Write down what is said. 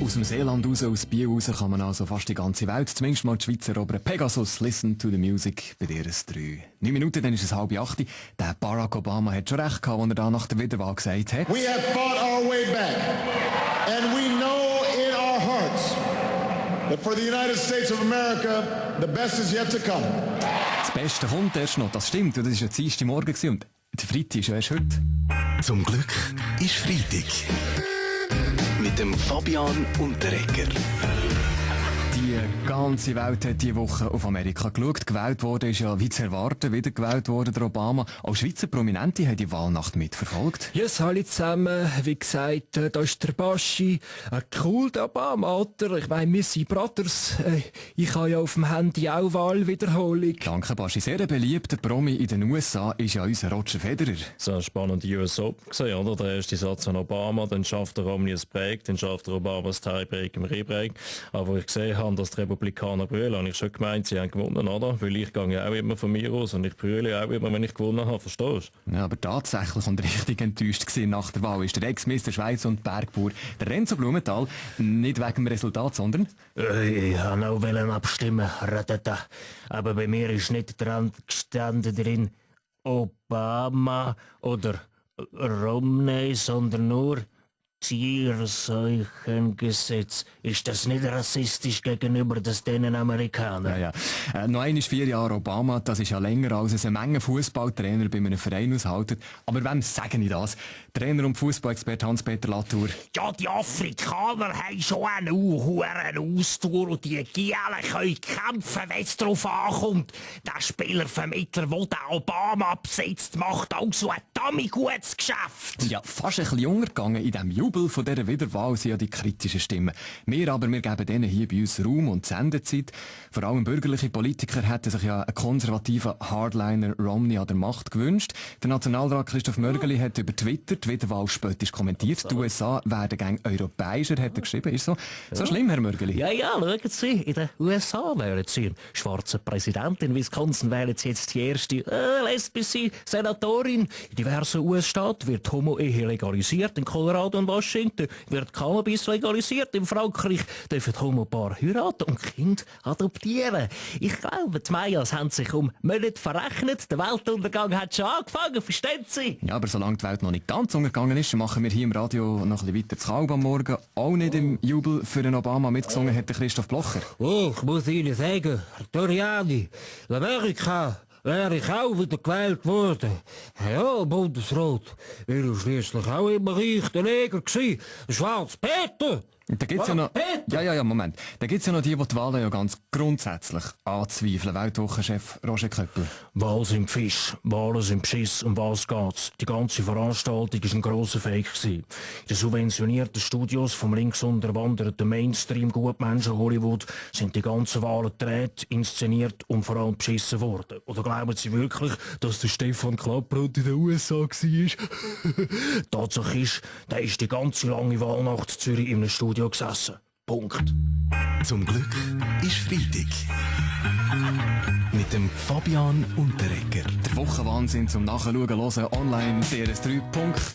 Aus dem Seeland raus, aus Biel raus, kann man also fast die ganze Welt, zumindest mal die Schweiz erobern. Pegasus, listen to the music, bei dir ist 3. 9 Minuten, dann ist es 7:30. Der Barack Obama hat schon recht gehabt, als er da nach der Wiederwahl gesagt hat. We have fought our way back, and we know in our hearts that for the United States of America, the best is yet to come. Das Beste kommt erst noch, das stimmt, und das war ja Dienstagmorgen und der Freitag ist ja erst heute. Zum Glück ist Freitag. Mit dem Fabian Unterreger. Die ganze Welt hat diese Woche auf Amerika geschaut. Gewählt wurde ist ja wie zu erwarten, wieder gewählt wurde der Obama. Auch Schweizer Prominente haben die Wahlnacht mitverfolgt. Ja, hallo zusammen. Wie gesagt, da ist der Baschi. Cool, der Obama, oder? Ich meine, wir sind Brothers. Ich habe ja auf dem Handy auch Wahlwiederholung. Danke, Baschi. Sehr ein beliebter Promi in den USA ist ja unser Roger Federer. So eine spannende US Open gesehen, oder? Der erste Satz an Obama, dann schafft der Romney ein Break, dann schafft der Obama das Tiebreak im Rebreak. Aber wo ich gesehen habe, dass die Republikaner brüllen, habe ich schon gemeint, sie haben gewonnen, oder? Weil ich gehe ja auch immer von mir aus und ich brülle auch immer, wenn ich gewonnen habe, verstehst du? Ja, aber tatsächlich und richtig enttäuscht gewesen nach der Wahl ist der Ex-Miss der Schweiz und Bergbauer, der Renzo Blumenthal, nicht wegen dem Resultat, sondern... Ich wollte auch abstimmen, aber bei mir ist nicht dran gestanden drin Obama oder Romney, sondern nur Tierseuchengesetz. Ist das nicht rassistisch gegenüber den Amerikanern? Ja. Noch einmal 4 Jahre Obama, das ist ja länger als es eine Menge Fußballtrainer bei einem Verein aushalten. Aber wem sage ich das? Trainer und Fußballexperte Hans-Peter Latour. Ja, die Afrikaner haben schon eine hohe Ausdauer und die Gielen können kämpfen, wenn es darauf ankommt. Der Spielervermittler, der den Obama besetzt, macht auch so ein dummy gutes Geschäft. Ja, fast ein bisschen junger gegangen in diesem Jubel von dieser Wiederwahl sind ja die kritischen Stimmen. Wir geben denen hier bei uns Raum und Sendezeit. Vor allem bürgerliche Politiker hätten sich ja einen konservativen Hardliner Romney an der Macht gewünscht. Der Nationalrat Christoph Mörgeli hat über Twitter die Wiederwahl spöttisch kommentiert. Die USA werden gegen europäischer, hat er geschrieben. Ist so schlimm, Herr Mörgeli? Ja, schauen Sie, in den USA wählen Sie einen schwarzen Präsident. In Wisconsin wählen Sie jetzt die erste lesbische Senatorin. In diversen US-Staaten wird Homo-Ehe legalisiert. In Colorado und Washington wird Cannabis legalisiert. In Frankreich dürfen Homopaare heiraten und Kinder adoptieren. Ich glaube, die Mayas haben sich um Monate verrechnet. Der Weltuntergang hat schon angefangen, verstehen Sie? Ja, aber solange die Welt noch nicht ganz untergegangen ist, machen wir hier im Radio noch ein bisschen weiter zu Kalb am Morgen. Auch nicht im Jubel für den Obama mitgesungen hat der Christoph Blocher. Oh, ich muss Ihnen sagen, Doriani, in Amerika wäre ich auch wieder gewählt worden. Ja, Bundesrat. Wir waren schliesslich auch immer reich, der Neger gsi, Schwarz Peter. Da gibt's ja noch, Moment. Da gibt's ja noch die Wahlen ja ganz grundsätzlich anzweifeln. Weltwochenchef Roger Köppel. Wahlen sind Fisch, Wahlen sind Beschiss, um was geht's? Die ganze Veranstaltung war ein grosser Fake gewesen. In den subventionierten Studios vom links unterwanderten Mainstream-Gutmenschen Hollywood sind die ganzen Wahlen gedreht, inszeniert und vor allem beschissen worden. Oder glauben Sie wirklich, dass der Stefan Klapproth in den USA war? Tatsache ist, der ist die ganze lange Wahlnacht in Zürich in einem Studio gesessen. Punkt. Zum Glück ist Freitag. Mit dem Fabian Unterreger. Der Wochenwahnsinn zum Nachschauen hören online DRS3.